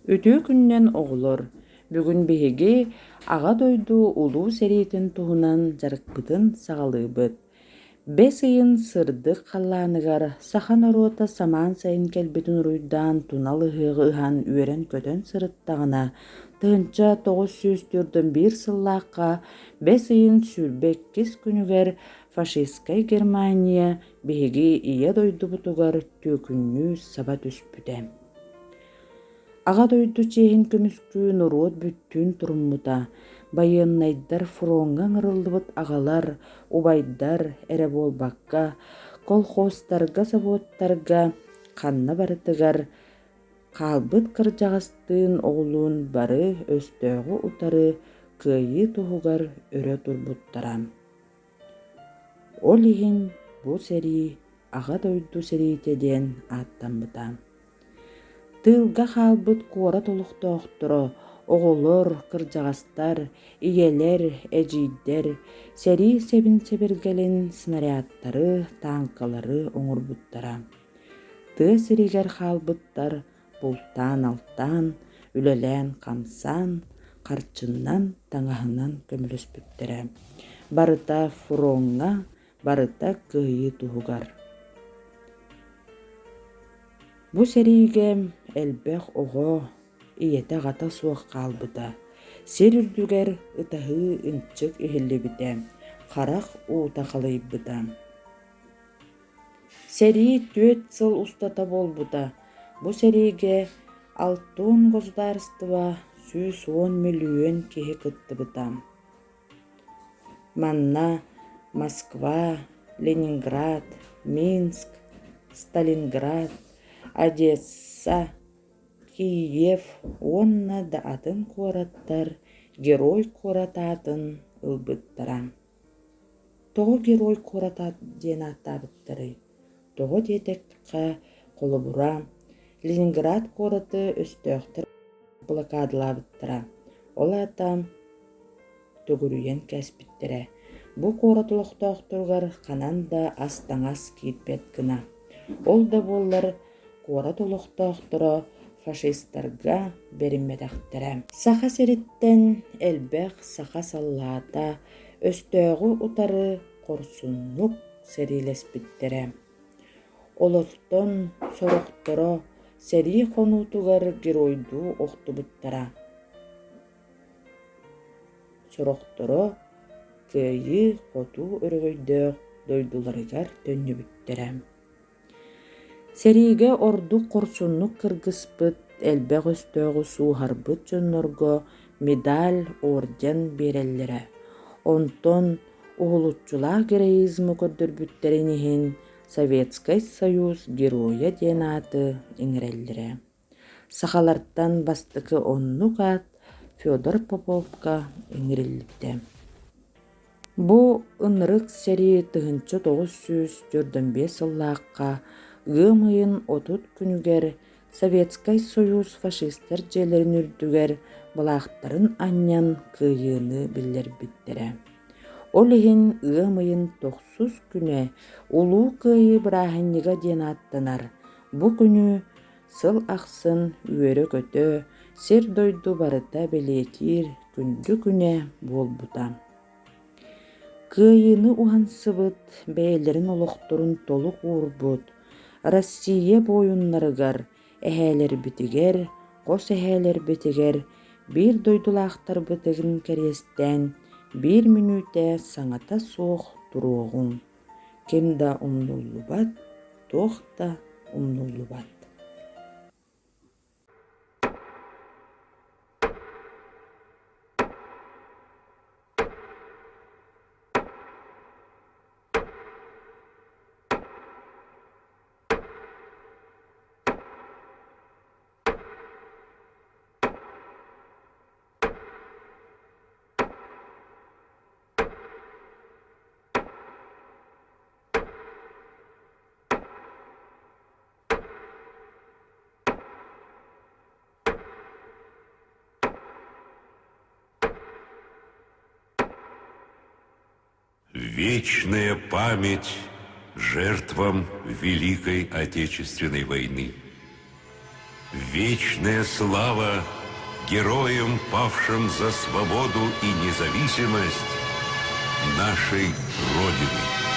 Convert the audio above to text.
Үтүө күнүнэн оҕолор! Бүгүн биһиги Аҕа дойду Улуу сэриитин туһунан дьарыкпытын саҕалыыбыт. Бэс ыйын сырдык халлааныгар саха норуота самаан сайын кэлбитин уруйдаан тунал ыһыаҕы ыһан үөрэн-көтөн сырыттаҕына, 1941 сыллаахха бэс ыйын 22 күнүгэр фашистскай Германия биһиги Ийэ дойдубутугар түөкүннүү саба түспүтэ. Аҕа дойду чиэһин көмүскүү норуот бүттүүн туруммута, байыаннайдар фроҥҥа ыҥырыллыбыт аҕалар, убайдар эрэ буолбакка, колхозтарга, собуоттарга ханна барытыгар хаалбыт кырдьаҕастыын оҕолуун бары өстөөҕү утары кыайыы туһугар өрө турбуттара. Ол иһин бу сэрии Аҕа дойду сэриитэ диэн ааттаммыта. Тыылга хаалбыт куорат олохтоохторо, оҕолор, кырдьаҕастар, ийэлэр, эдьиийдэр сэрии сэбин-сэбиргэлин снарядтары, тааҥкалары оҥорбуттара. Тыа сиригэр хаалбыттар бултаан-алтаан, үлэлээн-хамсаан, харчыннан, таҥаһынан көмөлөспүттэрэ. Барыта фроҥҥа, барыта кыайыы туһугар. Бу сэриигэ элбэх оҕо ийэтэ-аҕата суох хаалбыта, сир үрдүгэр ытаһыы ынчык иһиллибитэ, харах уута халыйбыта. Сэрии 4 сыл устата буолбута. Бу сэриигэ 60 государство 110 мөлүйүөн киһи кыттыбыта. Манна Москва, Ленинград, Минск, Сталинград, Одесса, Киев уонна да атын куораттар Герой куорат аатын ылбыттара. Тоҕо Герой куорат диэн ааттаабыттарый? Тоҕо диэтэххэ, холобура, Ленинград куораты өстөөхтөр блокадалаабыттара, ол аата төгүрүйэн кээспиттэрэ. Бу куорат олохтоохторугар ханан да ас-таҥас киирбэт гына. Ол да буоллар куорат олохтоохторо фашистарга бэриммэтэхтэрэ. Саха сириттэн элбэх саха саллаата өстөөҕү утары хорсуннук сэриилэспиттэрэ. Олортон сорохторо сэрии хонуутугар геройдуу охтубуттара. Сорохторо кыайыы-хотуу өрөгөйдөөх дойдуларыгар төннүбүттэрэ. Сэриигэ ордук хорсуннук кыргыспыт, элбэх өстөөҕү сууһарбыт дьоннорго медаль, орден биэрэллэрэ. Онтон уһулуччулаах героизмы көрдөрбүттэрин иһин Советскай Союз Геройа диэн ааты иҥэрэллэрэ. Сахалартан бастакы оннук аат Федор Поповка иҥэриллибитэ. Бу ынырык сэрии 1945 сыллаахха ыам ыйын 30 күнүгэр Советскай Союз фашистар дьиэлэрин үрдүгэр былаахтарын анньан кыайыыны биллэрбиттэрэ. Ол иһин ыам ыйын тохсус күнэ Улуу Кыайыы бырааһынньыга диэн ааттанар. Бу күнү сыл ахсын үөрэ-көтө сир-дойду барыта бэлиэтиир күндү күнэ буолбута. Кыайыыны уһансыбыт, бэйэлэрин олохторун толук уурбут Россия буойуннарыгар, эһээлэрбитигэр, хос эһээлэрбитигэр, биир дойдулаахтарбытын кэриэстээн биир мүнүүтэ саҥата суох туруоҕуҥ. Ким да умнуллубат, туох да умнуллубат. Вечная память жертвам Великой Отечественной войны. Вечная слава героям, павшим за свободу и независимость нашей Родины!